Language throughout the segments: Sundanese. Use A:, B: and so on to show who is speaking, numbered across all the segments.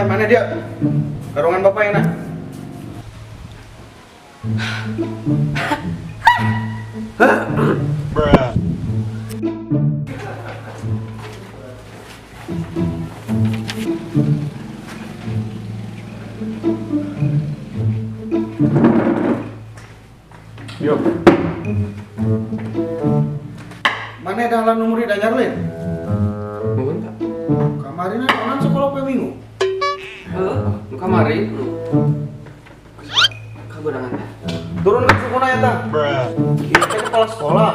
A: Mana dia? Karungan bapak ya, nak?
B: Bruh.
A: Yo. Mana dahlan murid anyar lain?
C: Nuhun, Pak.
A: Kamarina dahlan sekolah pe minggu.
C: Heeh, nu kamari nu. Kaberangan teh.
A: Turun ke sukuna eta.
B: Bruh.
A: Ieu teh kepala sekolah.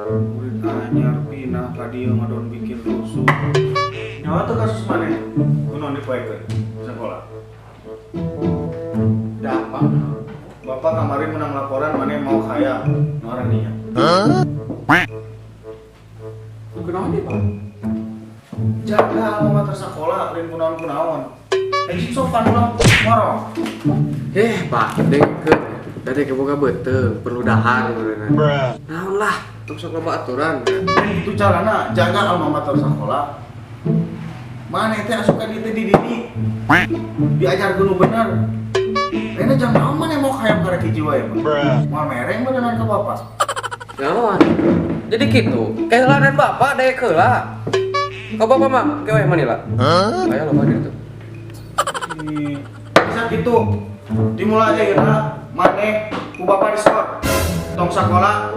A: Murid anyar pindah ka dieu ngadon bikin rusuh. Nyawa teh kasus maneh? Kunaon dipoekeun sekolah?
C: Da apa?
A: Bapak kemarin menang laporan maneh mau kaya nu araninya.
C: Nu kunaon deui, Pak?
A: Jaga alma mater sekolah lain kunaon-kunaon. Cik sopan ulah ngorok.
C: Pak, dengkeun. Tadi ke boga beuteung, perlu dahar meureunna.
B: Bruh.
C: Naon lah, tong sok loba aturan.
A: Itu carana jaga alma mater sekolah. Maneh teh asup ka dieu teh dididik. Diajarkeun nu bener. Rena jam naon maneh mau hayam karek hiji wae, Pak?
B: Bruh.
A: Moal mereng beneran ka bapak.
C: Naon? Jadi kitu, keheulanan bapak daek heula. Ka bapak mah ke we manila. Aya loba di ditu.
A: Bisa gitu. Dimulai aja ya, maneh ku bapak diskor. Tong sekolah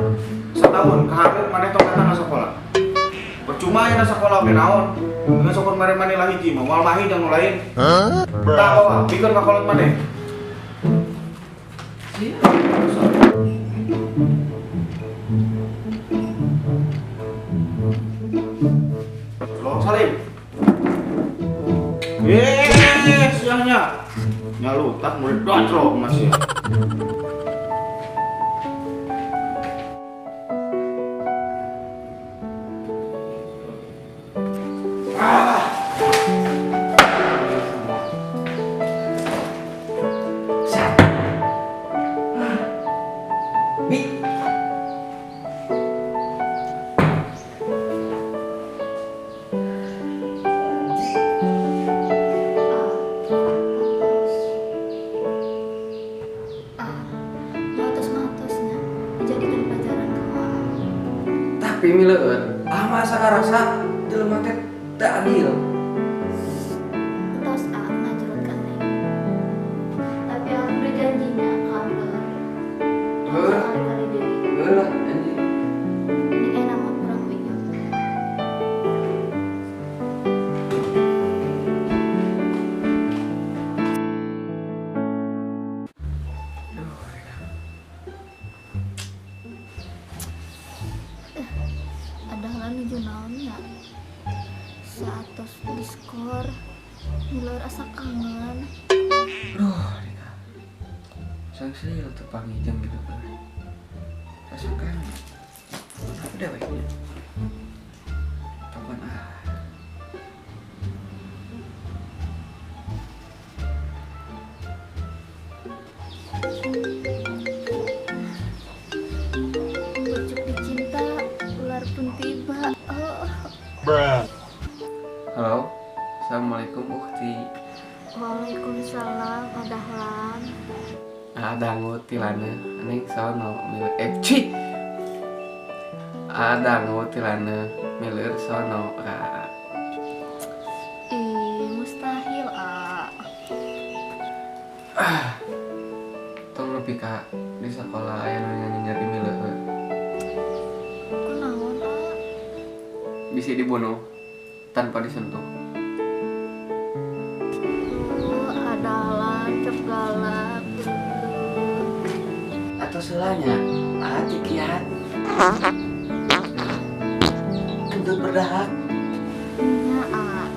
A: setahun kahareup maneh tong datang ka sekolah. Percuma ya sekolah oge naon. Geus syukur mere manila hiji mah moal mahi jeung nu lain. Tah bawa bikeun ka kolot maneh. Loh, Salim. Siangnya. Nyalutak murid gacrok masih.
C: Bi.
D: Matos-matosnya dijadikan pelajaran ke
C: Tapi mileueun, ah masa ngarasa jelema teh teu adil.
D: Tos ah ngajurut ka neng. Tapi aku udah janjinya ka mileueun.
C: Heuh.
D: Sekali-kali deui.
C: Heuh lah anjing.
D: Ini enak mah kurang wieu. Adalah nuju naon ya? Saatos diskor, mileur asa kangen.
C: Duh, Rika. Sangsil teu panggih jeung gitu kan. Asa kangen. Tapi deweknya. Kapan ah?
D: Pucuk dicinta, ular pun tiba. Oh.
B: Bruh.
C: Halo, assalamualaikum ukti.
D: Waalaikumsalam, adahlan.
C: Ah, dangu tilana, aneh sono miler. Ci. Ah, dangu tilana miler sono ka.
D: Ih, mustahil ah.
C: Ah, tong nepi ka di sekolah aya nu nyari miler.
D: Kunaon ah?
C: Bisa dibunuh tanpa disentuh.
D: Adalah cep galak.
C: Atau selanya, ah cikiat. Kentut berdahak.
D: Nya ah,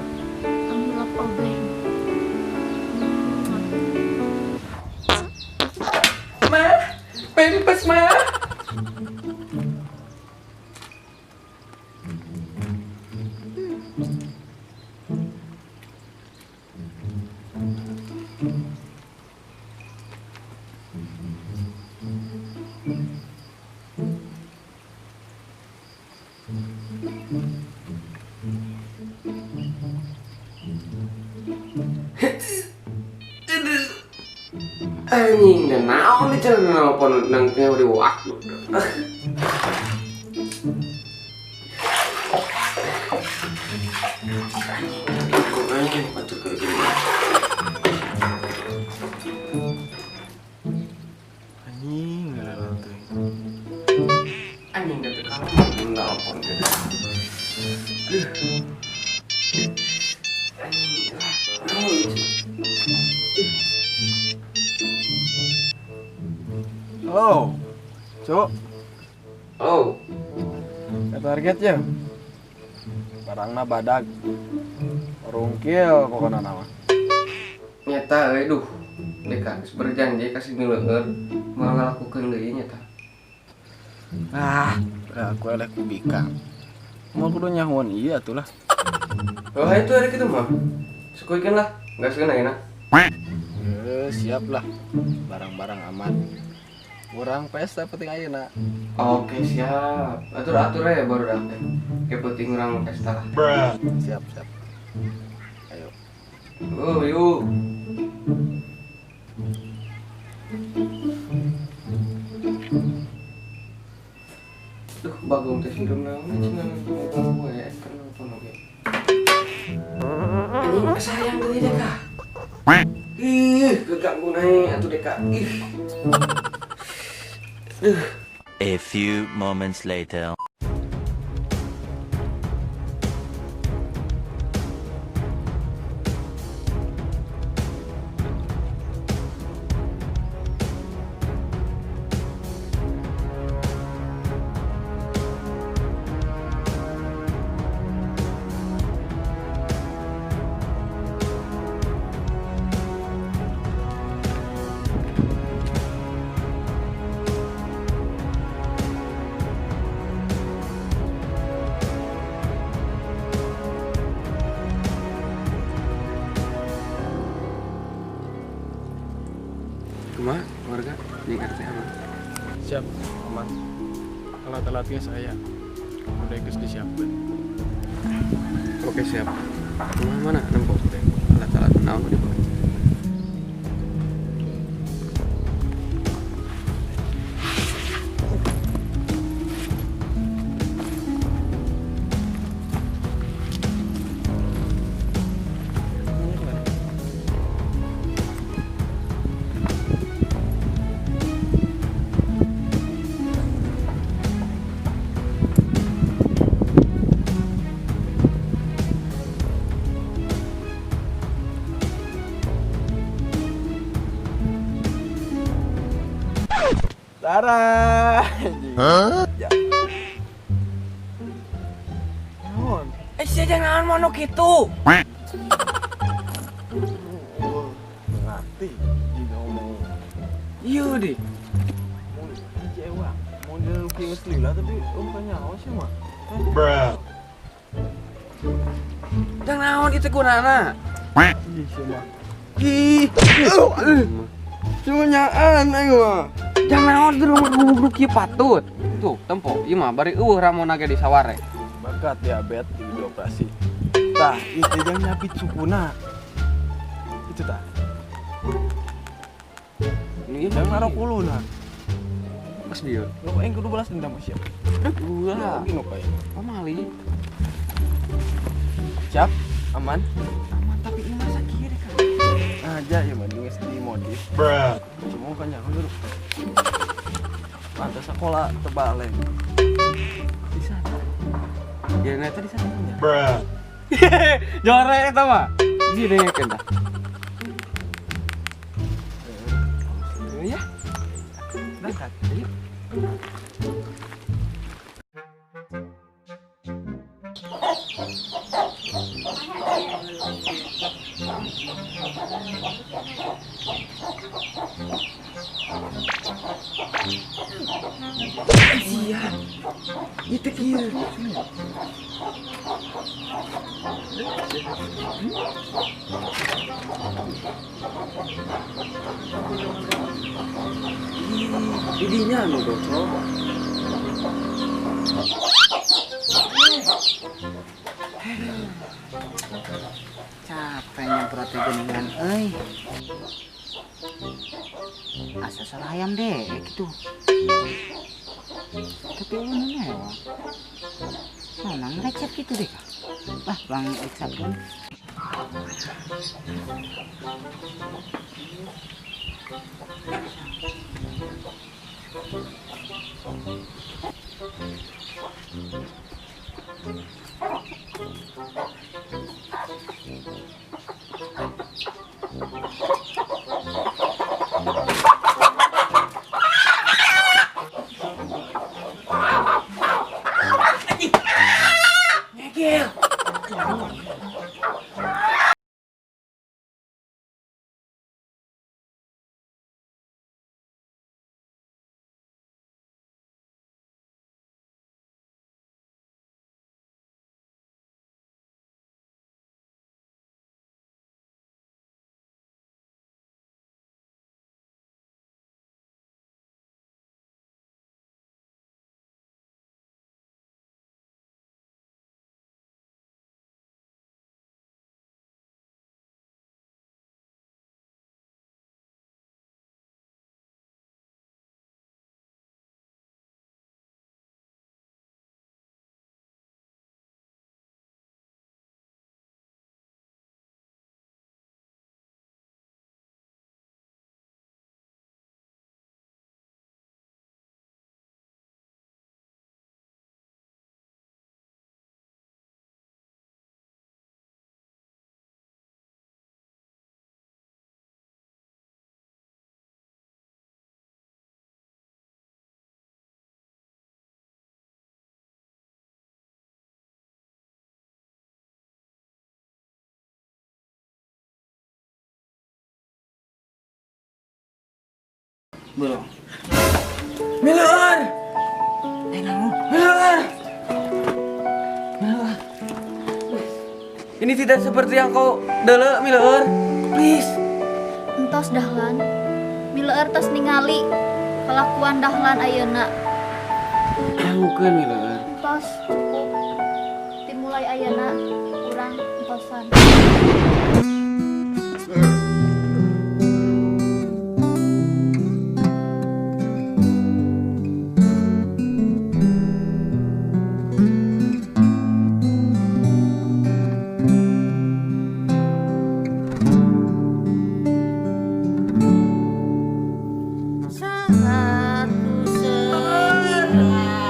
D: tong hilap obeng.
C: Ma, pempes ma. Anjing, dan naon nih cenah nelpon nang di waktu. Anjing, patut keur gini.
A: Anjing, ngelelat teuing.
C: Anjing da teu kalem nelpon teh. Aduh. Anjing, lah. Naon ieu?
A: Halo, Cuk.
C: Oh,
A: Ke target ya? Barangna badag. Rungkil pokokna nama.
C: Nyata euy, duh. Deka geus berjanji kasih mileueur moal ngalakukeun deui nyata.
A: Ah, aku eleh ku Bika. Mau kudu nyahoan ieu atuh lah.
C: Oh, itu hari kitu mah. Sukuikeun lah, gaskeun ayeuna.
A: Siap lah. Barang-barang aman. Urang pesta penting ayeuna.
C: Oke, siap. Atur-atur ya baru dah. Kayak penting urang pesta lah.
A: Siap, siap. Ayo.
C: Oh, yuk. Duh, bagong teh sireum naon cenah ngomong we kan nelpon oge. Anjing sayang deui Deka. Ih, keganggu nae atuh Deka. Ih. Duh.
B: A few moments later.
C: Kumaha keluarga di RT aman?
A: Siap, aman. Alat-alatnya saya udah geus disiapkeun.
C: Oke, siap. Kumaha mana nempo teh? Alat-alat naon di bawah?
A: Tara. Hah? Ya. Naon?
C: Sia jangan naon mono kitu.
A: Ngerti juga ngomong.
C: Iya deh.
A: Mau kecewa, mau dia geus lila tapi oh nyaho sih mah.
B: Bruh.
C: Jangan naon itu gunana.
A: Ih sia mah. Ih. Cuma nyaan aing mah.
C: Jangan naon teu gubuk kieu patut. Tuh, tempo ieu mah bari eueuh ramona ge di saware.
A: Bakat diabetes di operasi. Tah, itu jangan nyapit sukuna. Itu tah.
C: Ini
A: jangan naruh kuluna.
C: Pas dia.
A: Lo aing kudu balas dendam siap.
C: Ulah.
A: Oke,
C: Pamali.
A: Siap, aman.
C: Aman tapi ini masa kiri kan.
A: Aja ya mah geus dimodif.
B: Bruh.
A: Cuma kan nyaho dulu. Pantas sekolah terbalik.
C: Di sana. Ya neta di sana punya.
B: Bruh.
C: Jore eta mah. Di dengekeun tah. Ya. Berangkat. Ayo. Iya. Itu kieu. Didinya anu bocor.
E: Capek nyemprot geningan euy. Asa salah ayam deh gitu. Tapi ulun mewah. Nang recep gitu deh. Wah, bang sabun. Belum.
C: Miler.
E: Naon?
C: Miler. Miler. Ini tidak seperti yang kau dele, Miler. Please.
D: Entos Dahlan. Miler tos ningali kelakuan Dahlan ayeuna.
C: Bukan Miler.
D: Entos cukup. Dimulai ayeuna urang entosan.
F: Saat ku segera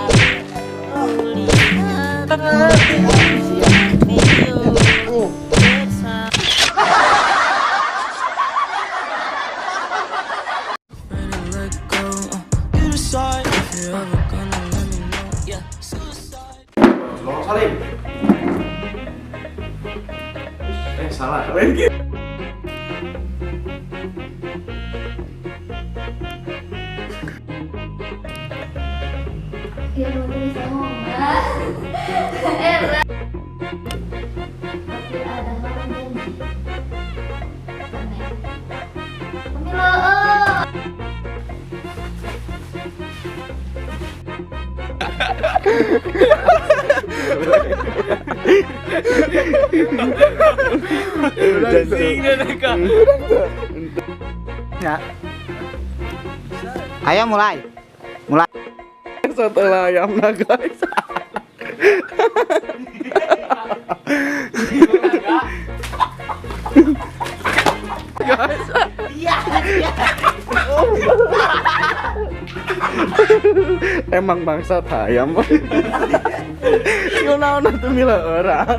F: kulihat video bersama.
A: Lorong Salim. Salah.
D: Ya mau bisa ngomong. Tapi ada Dahlan janji. Miler.
E: Ya. Ayo mulai. Mulai.
A: Setelah ayam guys. Guys.
E: Iya.
A: Emang bangsat ayam. Yo naon atuh mila orang.